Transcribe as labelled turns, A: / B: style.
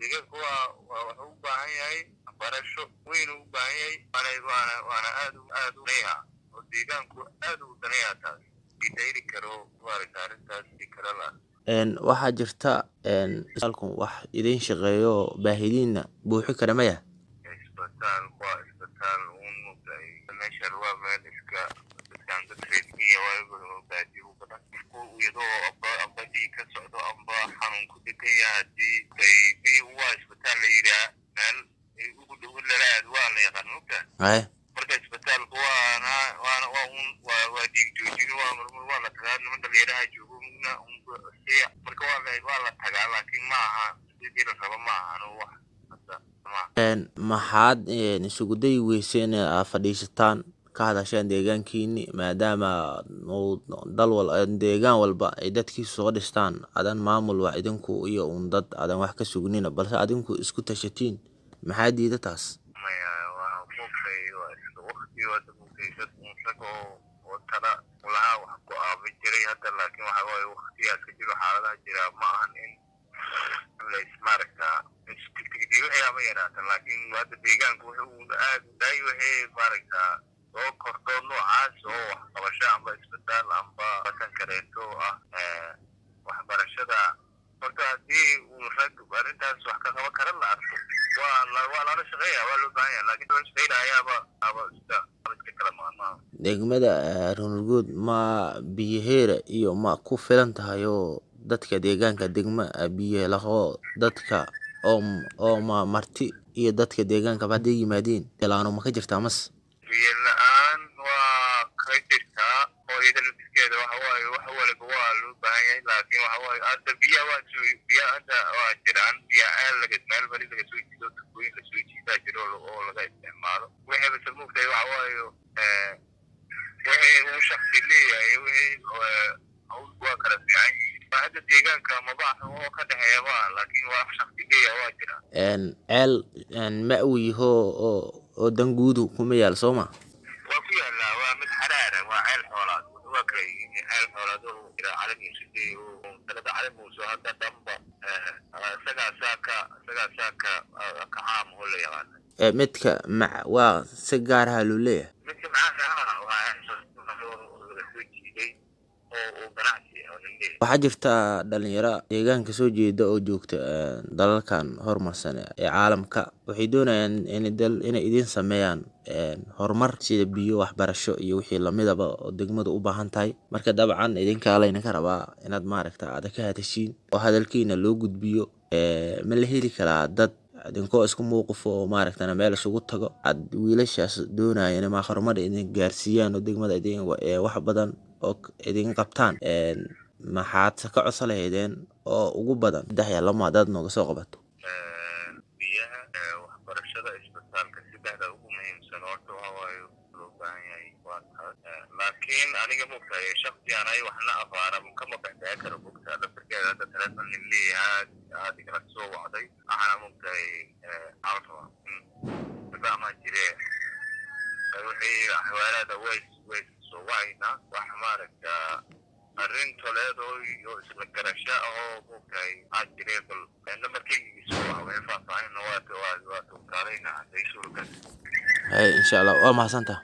A: Deegaanku waa wuxuu u baahan yahay barasho weyn u baahan yahay, waana aad aad u daneeya oo deegaanku aad u daneeya taas dayri karo, maaragta, arrintaas si kale la.
B: Waxaa jirta isbitaalku wax idin shaqeeyo baahidiina buuxi kara maya?
A: Isbitaal waa isbitaal uun, mugtahay, meeshan waa meel iska dadkan dad reer miyi waayo badan oo baadiyo u badan. Qofku iyadoo amba dhiig ka socdo amba xanuun ku degan yahay, haddii ay waa isbitaal la yidhaah, meel ay ugu dhow in lala aado waa la yaqaan, mugtahay. Marka isbitaalku waana waa un waa dhiig joojin, waa marmar waa la tagaa, niman dhalinyaraha joogo mugna siya. Marka waa la tagaa, laakiin ma aha sidii la rabo, ma aha anu wax hadda ma.
B: Maxaad isugu dayi weyseen in aad fadhiisataan, ka hadashaan deegaankiini, maadaama uu dal wal deegaan walba ay dadkiisu soo dhistaan, adan maamul wax idinku iyo un dad adan wax ka sugnina, balse adinku isku tashatiin? Maxaa diida taas?
A: Maya, waa mugtay, waa iska waqti, waa mugtay dad un rag oo tala lahaa wax go-aami jiray hadda, laakiin waxa waaye waqtigaas ka jiro, xaaladaha jira ma ahan in lays, maaragta, istigtigdi wixii ama yaraata. Laakiin hadda deegaanku wuxuu aad daay wixii, maaragta, soo kordho noocaas oo waxqabasho amba isbitaal amba tan kaleeto ah, waxbarashada. Horta haddii uu rag arrintaas wax ka qaban kara la arko, waa lala shaqeeya, waa loo baahan yahay, laakiin lala shaqeynayaaba aba iska kala maqan.
B: Degmada Runurgood ma biyaheera iyo ma ku filan tahay oo dadka deegaanka degma biyo lahoo dadka oo ma marti iyo dadka deegaanka hadday yimaadiin ilaano ma ka jirtaa mas?
A: Biyo la-aan waa ka jirtaa oo iyada laftirkeeda waxa waaye wax waliba waa loo baahan yahay, laakiin waxa waaye hadda biyaha waa soo biyaha hadda waa jiraan, biya ceel laga meel bari laga soo jiido, tubooyin lasoo jiidaa jiro oo laga isticmaalo. Wixii base, moogtahay, waxa waayo wixii uu shaksi leeyahay, wixii hawl waa kala fiican yihiin. Hadda deegaanka maba oo ka dhexeeya ma, laakiin waa shaksi leeyahay waa jira.
B: Ceel ma'wiyaho oo danguudu kuma yaal, soo ma?
A: Waa ku yaalaa, waa mid xaraara, waa ceel xoolaad, waa kala yihiin ceel xoolaad oo jira Cali Muuse oo talada Cali Muuse hadda dhanba isagaasaa ka caam oo la yaqaana.
B: Midka mac waa si gaar aha loo leeyahay.
A: Midka macaanka ah waa ceel laga soo jiiday oo uu ganacsi oo nin leeyahay.
B: Waxaa jirta dhalinyaro deegaanka soo jeeda oo joogta dalalkan horumarsan ee caalamka. Waxay doonayaan inay idin sameeyaan horumar sida biyo, waxbarasho iyo wixii lamidaba oo degmadu u baahan tahay. Marka dabcan idinkaa laydinka rabaa inaad, maaragta, aad ka hadashiin oo hadalkiina loo gudbiyo. Ma la heli karaa dad idinkoo isku mowqif oo, maaragtana, meel isugu tago, aad wiilashaas doonaya inay ma horumar idin gaarsiiyaan oo degmada idin wax badan oo idin qabtaan? Maxaad ka codsan lahaydeen oo ugu badan, saddex iyo lama haddaad nooga soo qabato?
A: Biyaha, waxbarashada, isbitaalka, saddexda ugu muhiimsan horta waxa waaye loo baahan yahay waa taas. Laakiin aniga, mogtahay, shaksi aan ahay waxna afaara kama baxbixin karo, mogtahay, laftirkeeda hadda telefon nin leeyahay aad igala soo wacday. Waxaana, mogtahay, waxaa la rabaa in nidaama jire wixii axwaalaada way soo wacaynaa, wax, maaragta, arrin toleed oo iyo isla garasho ahoo, mogtahay, waxaa jire. Bal nambarkaygiisa soo waca, wixii faahfaahin waa tugtaalayna hadday suuragal.
B: Hay, insha Allah, waa mahadsantaha.